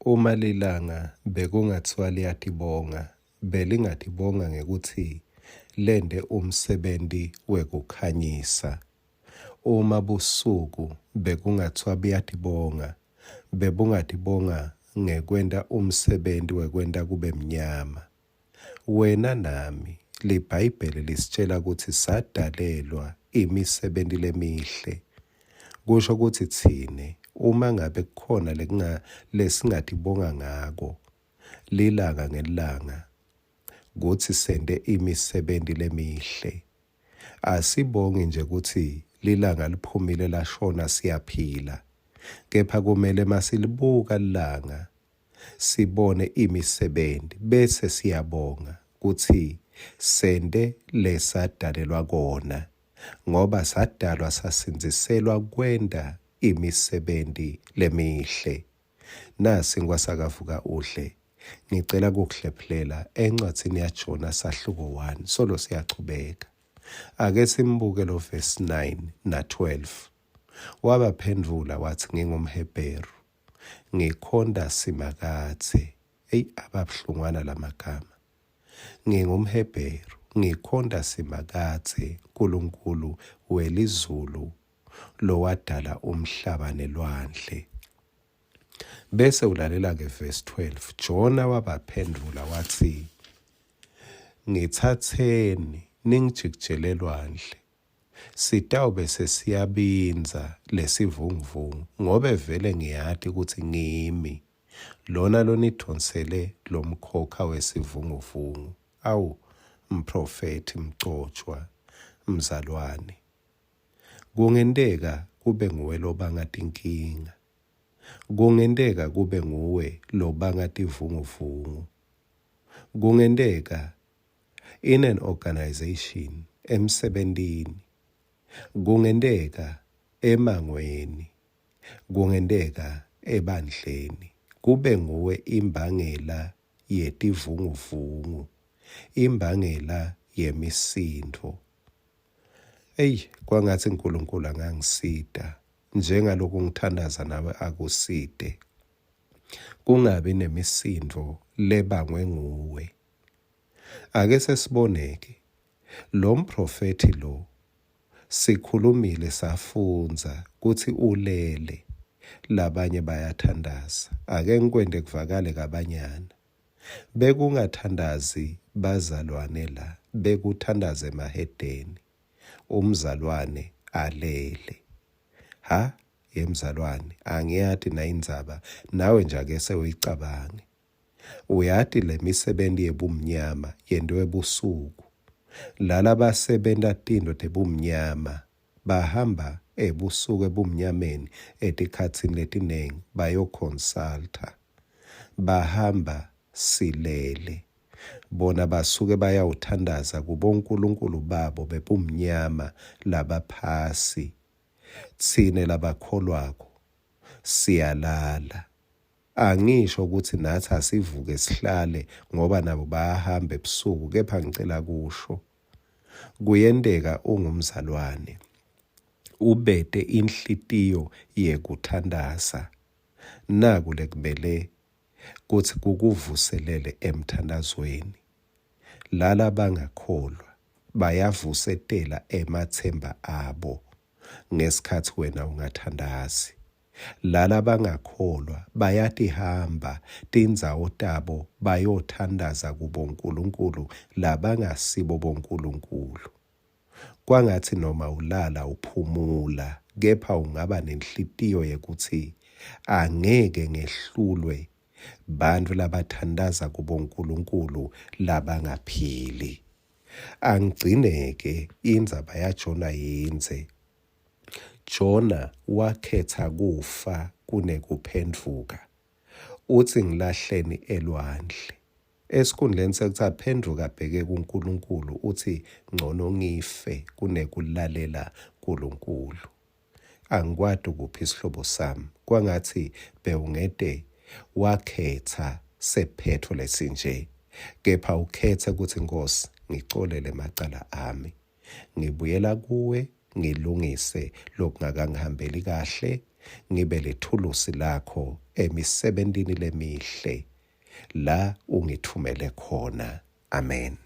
Uma lilanga bekungatsiwa liyatibonga, belingatibonga ngekutsi lente umsebenti wekukhanyisa. Uma busuku bekungatsiwa buyatibonga, bebungatibonga ngekwenta umsebenti wekwenta kube mnyama. Wena nami, liBhayibheli lisitjela kutsi sadalelwa imisebenti lemihle. Kusho kutsi tsine uma ngabe kukhona lesingatibonga ngako lilanga ngelilanga kutsi sente imisebenti lemihle. Asibongi nje kutsi lilanga liphumile lashona siyaphila, kepha kumele masilibuka lilanga sibone imisebenti bese siyabonga kutsi sente lesadalelwa kona ngoba sadalwa sasindziselwa kwenta imisebenti lemihle. Nasi Nkwasakavuka udle. Ngicela kukuhlephulela encwadzini yaJona sahluko 1 solo siyachubeka. Ake simbuke lo verse 9 na 12. Wabaphendvula watsi ngingumHebheru Ngikhonta Simakadze. Eyi ababuhlungwana lamagama. NgingumHebheru, ngikhonta Simakadze, Nkulunkulu welizulu lowadala umhlaba nelwandle. Bese ulalela-ke verse 12. Jona wabaphendvula watsi, Ngitsatseni ningijikijele elwandle, Sitawube sesiyabindza lesivunguvungu, ngobe vele ngiyati kutsi ngimi lona lonidvonsele lomkhokha wesivunguvungu. Awu, mphrofethi, mgcotjwa, mzalwane, kungenteka kube nguwe lobanga tinkinga, kungenteka kube nguwe lobanga tivunguvungu, kungenteka In an organization, emsebentini, kungenteka emangweni, kungenteka ebandleni, kube nguwe imbangela yetivunguvungu, imbangela yemisindvo. Eyi, kwangatsi Nkulunkulu angangisita njengaloku ngithandaza nawe akusite. Kungabi nemisindvo lebangwe nguwe. Ake sesibone-ke, lomprofethi lo, sikhulumile safundza kutsi ulele, labanye bayathandaza. Ake ngikwente kuvakale kabanyana. Bekungathandazi bazalwane la, bekuthandaza emahedeni, umzalwane alele. Ha, yemzalwane, angiyati nayindzaba, nawe nje ake sewuyicabange. Uyati lemisebenti yebumnyama yentiwa ebusuku. Lala basebenta tintfo tebumnyama bahamba ebusuku ebumnyameni etikhatsini letinengi bayokhonsaltha. Bahamba silele. Bona basuke bayawuthandaza kubonkulunkulu babo bebumnyama labaphasi. Tsine labakholwako siyalala. Angisho kutsi natsi asivuke sihlale ngoba nabo bayahamba ebusuku kepha ngicela kusho kuyenteka ungumzalwane ubete inhlitiyo yekuthandaza naku lekumele kutsi kukuvuselele emthandazweni lala bangakholwa bayavusetela ematsemba abo ngesikhatsi wena ungathandazi Lalabangakholwa bayatihamba tindzawo tabo bayothandaza kubonkulunkulu labangasibo bonkulunkulu. Kwangatsi noma ulala uphumula kepha ungaba nenhlitiyo yekutsi angeke ngehlulwe bantfu labathandaza kubonkulunkulu labangaphili. Angigcine-ke indzaba yaJona yindze. Jona wakhetsa kufa kunekuphendvuka. Utsi ngilahleni elwandle. Esikhundleni sekutsi aphendvuke abheke kuNkulunkulu utsi ncono ngife kunekulalela Nkulunkulu. Angikwati ukuphi sihlobo sami kwangatsi bewungete wakhetsa sephetfo lesinje kepha ukhetse kutsi Nkhosi ngicolele emacala ami. Ngibuyela kuwe ngilungise lokungakangihambeli kahle. ngibe lithulusi lakho emisebentini lemihle la ungitfumele khona. Amen.